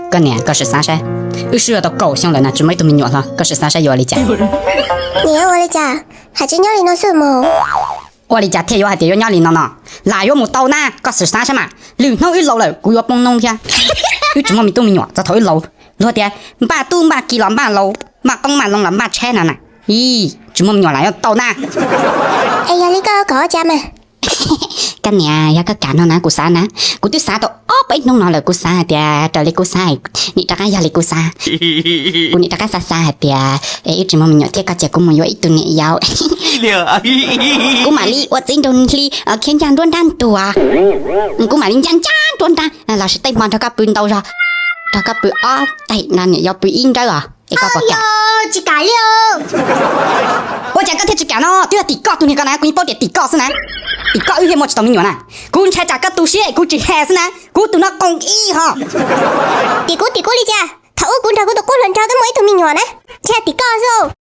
Koj niam, koj sim xav saib, wb swb tau kaum xyoo lawm na tsis muaj ib tug me nyuam hlo, koj sim xav saib yuav ua li cas? Niam, ua li cas? Hais tsis nyob li no xwb mus. Ua li cas thiaj yuav hais tias yuav nyob li no no? Lam yuav mus tau na, koj sim xav saib mas, lwm hnub wb laus lawm kuv yuav poob noob thiab. Wb tsis muaj me tub me nyuam txog thaum wb laus, luag tias npaj tub npaj ki los npaj laus, npaj qoob npaj loo los npaj tsheb no na. Ib, tsis muaj me nyuam lam yuav tau na. Es yog li koj kom ua cas mas? Koj niam, yog koj kam no na kuv xav na, kuv twb xav tau ob peb hnub no lawm, kuv xav hais tias raws li kuv xav, nim rov qab yog li kuv xav. Kuv nim rov qab xav xav hais tias es wb tsis muaj me nyuam thiab koj cia kuv mus yuav ib tug niam yau, kuv mam li ua txiv nraug hli, khiav ncaj nruab nrab ntuag, kuv mam li ncaj ncaj nruab nrab los sis tej hmo nrog koj pw ntau zog, nrog koj pw ob teg no niam yau pw ib nrawb os. Es koj puas kam? Tsis kam li. Ua cas koj thiaj tsis kam no? Twb yog tim koj tus niag ko na, kuv yeej paub tias tim koj xwb na. Tim koj wb thiaj muaj tsis tau me nyuam na. Kuv ntshai tsam koj tu siab es kuv tsis hais xwb na, kuv tus no qoos ib ho. Tim kuv, tim kuv li cas? Thaum ub kuv nrog kuv tus qub hluas nraug twb muaj ib tug me nyuam na, ntshai tim koj xwb.